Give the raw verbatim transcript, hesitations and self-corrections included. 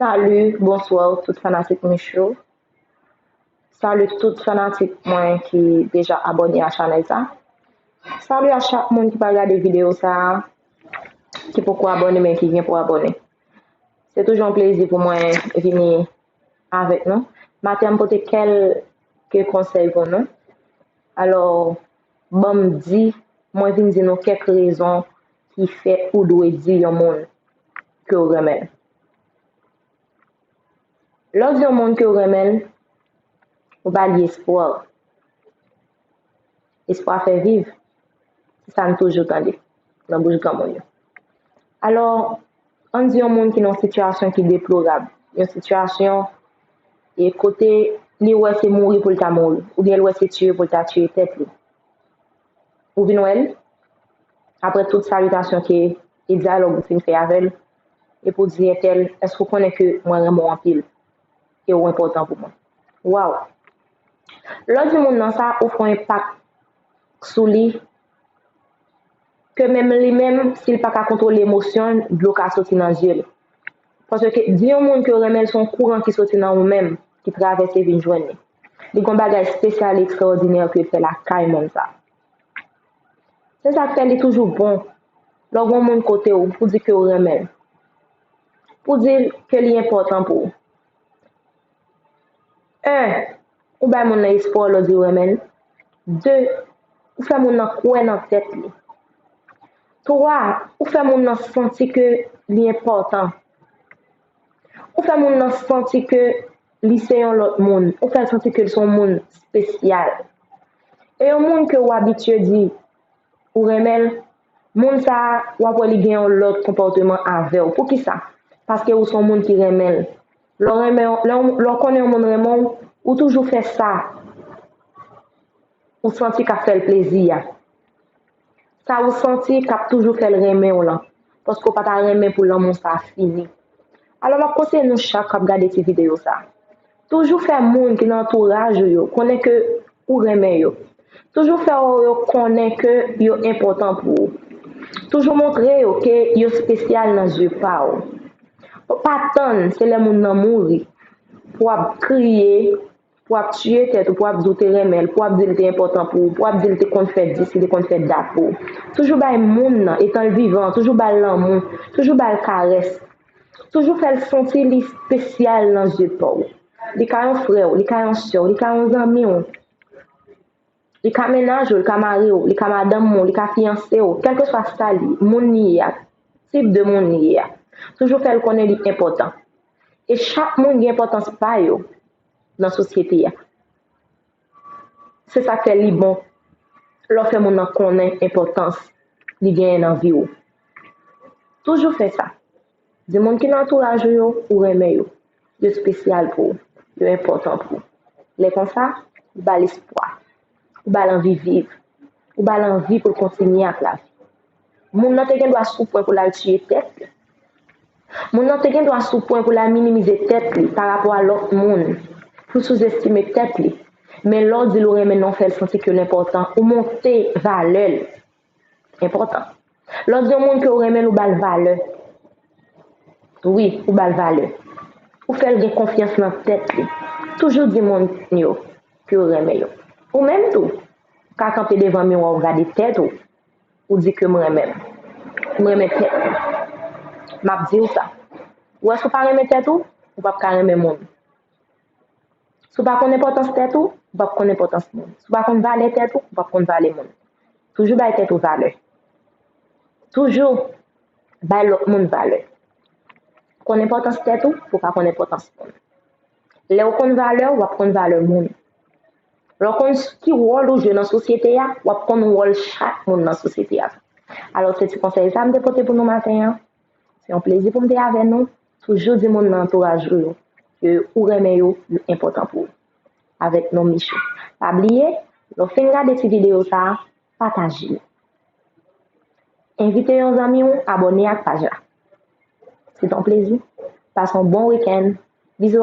Salut, bonsoir tout fanatik Michou. Salut tout fanatik mwen ki deja abòne a chanèl sa. Salut a chak moun ki pa gade videyo sa, ki poko abòne men ki gen pou abòne. Se toujou yon plezi pou mwen vini avèk nou. Maten an m pote kèlke konsèy pou nou. Alò, ban m di, mwen vin di nou kèk rezon ki fè ou dwe di yon moun ke w renmen l. Lè w di yon moun ke w renmen l, ou ba li espwa. Espwa fè viv. Se sa n toujou tande nan bouch granmoun yo. Alò, ann di yon moun ki nan yon sitiyasyon ki deplorab, yon sitiyasyon e kote li wè se mouri pou l ta mouri, oubyen l wè se tiye pou l ta tiye tèt li. Ou vin wè l, apre tout salitasyon ke e dyalòg ou fin fè avè l, epi w di entèl, èske w konnen ke mwen renmen w anpil e ou enpòtan pou mwen? Waw! Lè w di moun nan sa, ou fè yon enpak sou li, ke menm li menm, si l pa ka kontwole emosyon l, dlo ka soti nan zye l. Paske di yon moun ke w renmen l, se yon kouran ki soti nan ou menm, ki travèse vin jwenn li. Li gen yon bagay espesyal e ekstraòdinè ke l fè lakay moun sa. Se sa k fè li toujou bon lè w gen yon moun kote w pou di ke w renmen l, pou di l ke li enpòtan pou ou. En, ou bay moun nan espwa lè w di w renmen l. De, ou fè moun nan kwè nan tèt li. Twa, ou fè moun nan santi ke li enpòtan. Ou fè moun nan santi ke li se yon lòt moun. Ou fè l santi ke l se yon moun espesyal. E yon moun ke w abitye di ou renmen l, moun sa a, w ap wè li gen yon lòt konpòteman avè w. Poukisa? Paske ou se yon moun ki renmen l. Lè w renmen, lè w, lè w konnen yon moun renmen w, ou toujou fè sa ou santi k ap fè l plezi a. Sa ou santi k ap toujou fè l renmen w lan. Paske w pa ta renmen pou lanmou sa a fini. Alò, m ap konseye nou chak k ap gade ti videyo sa a. Toujou fè moun ki nan antouraj ou yo konnen ke ou renmen yo. Toujou fè yo konnen ke yo enpòtan pou ou. Toujou montre yo ke yo espesyal nan zye pa w. Pa tann se lè moun nan mouri pou w ap kriye, pou w ap tiye tèt ou, pou w ap di w te renmen l, pou w ap di l te enpòtan pou ou, pou w ap di l te konn fè dis, li te konn fè dat pou ou. Toujou bay moun nan, etan l vivan, toujou ba l lanmou, toujou ba l karès. Toujou fè l santi li espesyal nan zye pa w. Li ka yon frè w, li ka yon sè w, li ka yon zanmi w. Li ka mennaj ou, li ka mari w, li ka madanm ou, li ka fiyanse w, kèlkeswa sa li, moun li ye a, tip de moun li ye a. Toujou fè l konnen li enpòtan. E chak moun gen enpòtans pa yo nan sosyete a. Se sa k fè li bon lè w fè moun nan konnen enpòtans li genyen nan vi w. Toujou fè sa. Di moun ki nan antouraj ou yo, ou renmen yo. Yo espesyal pou ou. Yo enpòtan pou ou. Lè konsa, ou ba l espwa. Ou ba l anvi viv. Ou ba l anvi pou l kontinye ak lavi. Moun nan te gen dwa sou pwen pou l al tiye tèt li. Moun nan te gen dwa sou pwen pou l al minimize tèt li pa rapò a lòt moun, pou l souzestime tèt li. Men lè w di l ou renmen l, ou fè l santi ke l enpòtan, ou monte valè l. Enpòtan. Lè w di yon moun ke w renmen l, ou ba l valè. Wi, ou ba l valè. Ou fè l gen konfyans nan tèt li. Toujou di moun yo ke w renmen yo. Ou menm tou, ou ka kanpe devan miwa w gade tèt ou, ou di ke m renmen m. M renmen tèt mwen. M ap di w sa. Ou wè si w pa renmen tèt ou, ou p ap ka renmen moun. Si w pa konn enpòtans tèt ou, ou p ap konn enpòtans moun. Si w pa konn valè tèt ou, ou p ap konn valè moun. Toujou bay tèt ou valè. Toujou bay lòt moun valè. Konn enpòtans tèt ou pou w ka konn enpòtans moun. Lè w konn valè w, w ap konn valè moun. Lè w konn ki wòl ou jwe nan sosyete a, w ap konn wòl chak moun nan sosyete a. Alò, se ti konsèy sa m te pote pou nou maten an. Se yon plezi pou m te avè nou. Toujou di moun nan antouraj ou yo ke ou renmen yo, yo enpòtan pou ou. Avèk non Michou. Pa bliye, lè w fin gade ti videyo sa a, pataje l. Envite yon zanmi w abòne ak paj la. Se te yon plezi. Pase yon bon wikenn. Bizou.